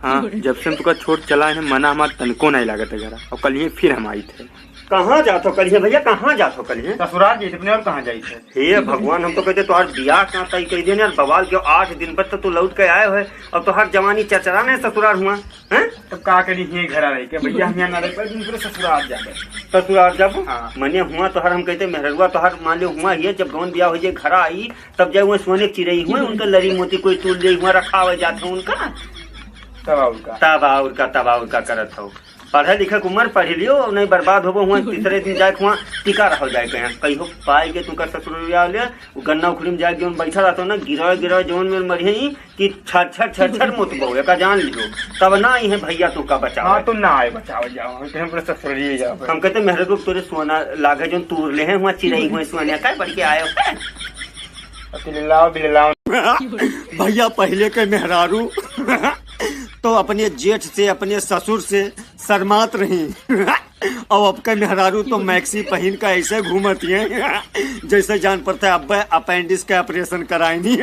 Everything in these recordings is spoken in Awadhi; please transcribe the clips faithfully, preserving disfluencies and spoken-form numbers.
हाँ, जब से हम तुका छोड़ चला है, मना हमार तनको नहीं लागत है घरा। और कल ही फिर हम आई थे। कहाँ जात हो कल ही भैया, कहाँ जात हो कल ही? ससुराल जाइत अपने, और कहाँ जाइत है? हे भगवान, हम तो कहते तोहार बियाह कहाँ तय कह देने यार, बवाल के आठ दिन पर तो तू लौट के आए हो, और तोहार जवानी चरचरा नहीं ससुराल हुआ, हैं? तब का करी, हिये घरा रह के भैया, हम यहाँ ना रह पाए, दूसरे ससुराल जाबे। ससुराल जाबो? हाँ। मने हुआ तोहार, हम कहते मेहररुआ तोहार मान लियो हुआ हिये, जब गौन बियाह हो जाए घरा आई, तब जाए हुआ सोने चिरई हुआ, उनका लरी मोती कोई तूल दे हुआ रखावे जात है उनका। तब और का? तब और का, तब और का करत हो? पढ़े लिखे के उम्र पढ़ लियो, नहीं बर्बाद होबो हुआ, तीसरे दिन जाए हुआ टिका रहो जाए के यहाँ। कहियो पाए के तुमका ससुर ले, वो गन्ना उखड़ी में जाए जौन बैठा रहतो ना, गिरा गिरा जौन में मरिहे ही कि छर छर छर छर मुतबो, एका जान लियो। तब ना आई है भैया तुमका बचावे। हाँ, तो ना आए बचावे जाओ, हम कहें अपने ससुराल जाओ। हम कहते मेहररुआ तोरे सोना लागे जौन तूर ले हैं, हुआ चिरई हुए सोनिया का बढ़ के आए हो। बिललाओ, बिललाओ। भैया पहले के मेहरारू तो अपने जेठ से, अपने ससुर से शर्मात रही। और अब के मेहरारू तो मैक्सी पहिन के ऐसे घूमत हैं, जैसे जान पड़ता है अब अपेंडिक्स का ऑपरेशन कराएनी।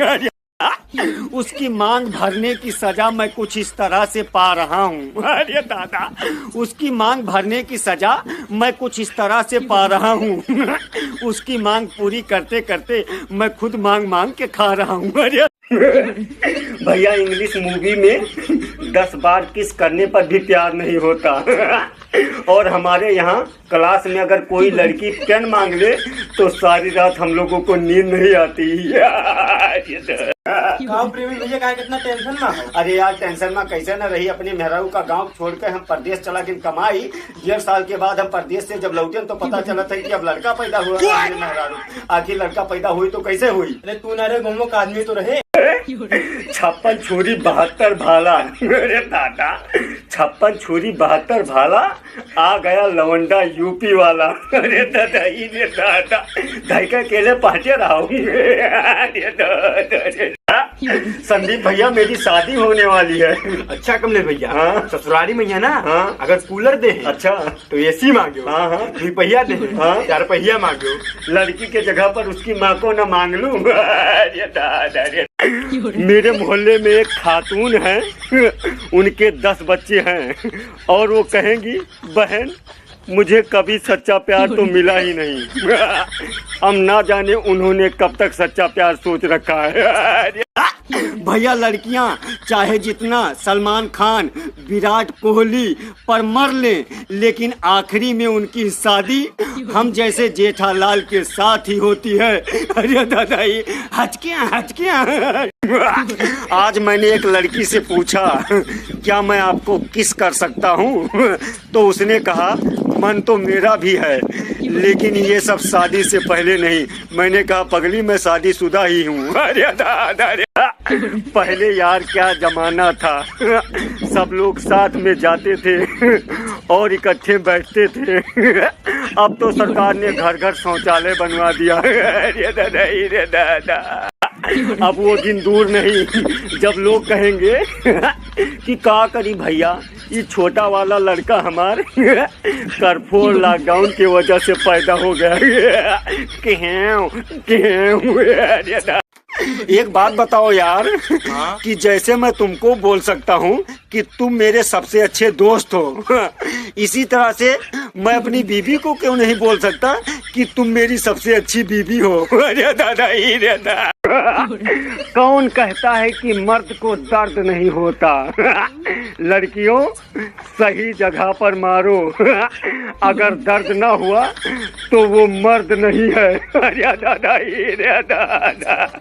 उसकी मांग भरने की सजा मैं कुछ इस तरह से पा रहा हूँ। अरे दादा, उसकी मांग भरने की सजा मैं कुछ इस तरह से पा रहा हूँ। उसकी मांग पूरी करते करते मैं खुद मांग मांग के खा रहा हूँ। अरे भैया, इंग्लिश मूवी में दस बार किस करने पर भी प्यार नहीं होता। और हमारे यहाँ क्लास में अगर कोई लड़की पेन मांग ले तो सारी रात हम लोगों को नींद नहीं आती। का प्रेमी भैया, काहे कितना टेंशन में हो? अरे यार, टेंशन में कैसे ना रही, अपने मेहरारू का गांव छोड़ के हम परदेस चला गए कमाई। डेढ़ साल के बाद हम परदेस से जब लौटे तो पता चलत है कि अब लड़का पैदा हुआ है मेरे मेहरारू। आखिर लड़का पैदा हुई तो कैसे हुई? अरे तू ना रहे, गाँव का आदमी तो रहे। छप्पन छुरी बहत्तर भाला। अरे दादा, छप्पन छुरी बहत्तर भाला, आ गया लवंडा यूपी वाला। अरे दादा, ई रे दादा, धाइका केले पहटे रहा हूँ। अरे दादा रे। संदीप भैया, मेरी शादी होने वाली है। अच्छा कमलेश भैया, हाँ। ससुरारी में है ना, हाँ। अगर कूलर दे हैं, अच्छा। तो एसी मांगो। हाँ, हाँ। दुई पहिया दे हैं, हाँ। चार पहिया मांगो। लड़की के जगह पर उसकी माँ को ना मांग लूं। अरे दादा रे। मेरे मोहल्ले में एक खातून है, उनके दस बच्चे हैं और वो कहेंगी, बहन, मुझे कभी सच्चा प्यार तो मिला ही नहीं। हम ना जाने उन्होंने कब तक सच्चा प्यार सोच रखा है। भैया, लड़कियां चाहे जितना सलमान खान, विराट कोहली पर मर लें, लेकिन आखिरी में उनकी शादी हम जैसे जेठालाल के साथ ही होती है। अरे दादा, ये हचके, हचके। आज मैंने एक लड़की से पूछा, "क्या मैं आपको किस कर सकता हूँ?" तो उसने कहा, "मन तो मेरा भी है, लेकिन ये सब शादी से पहले नहीं।" मैंने कहा, "पगली, मैं शादीशुदा ही हूँ।" अरे दादा रे, पहले यार क्या जमाना था, सब लोग साथ में जाते थे और इकट्ठे बैठते थे। अब तो सरकार ने घर घर शौचालय बनवा दिया। अरे दादा, अरे दादा। अब वो दिन दूर नहीं जब लोग कहेंगे कि का करी भैया, ये छोटा वाला लड़का हमार कर्फ्यू और लॉकडाउन की वजह से पैदा हो गया। केहें, केहें, अरे दा-, एक बात बताओ यार, हाँ? कि जैसे मैं तुमको बोल सकता हूँ कि तुम मेरे सबसे अच्छे दोस्त हो, इसी तरह से मैं अपनी बीवी को क्यों नहीं बोल सकता कि तुम मेरी सबसे अच्छी बीवी हो? अरे दादा, ही रे दा। कौन कहता है कि मर्द को दर्द नहीं होता? लड़कियों, सही जगह पर मारो। अगर दर्द ना हुआ तो वो मर्द नहीं है। अरे दादा, ही रे दादा।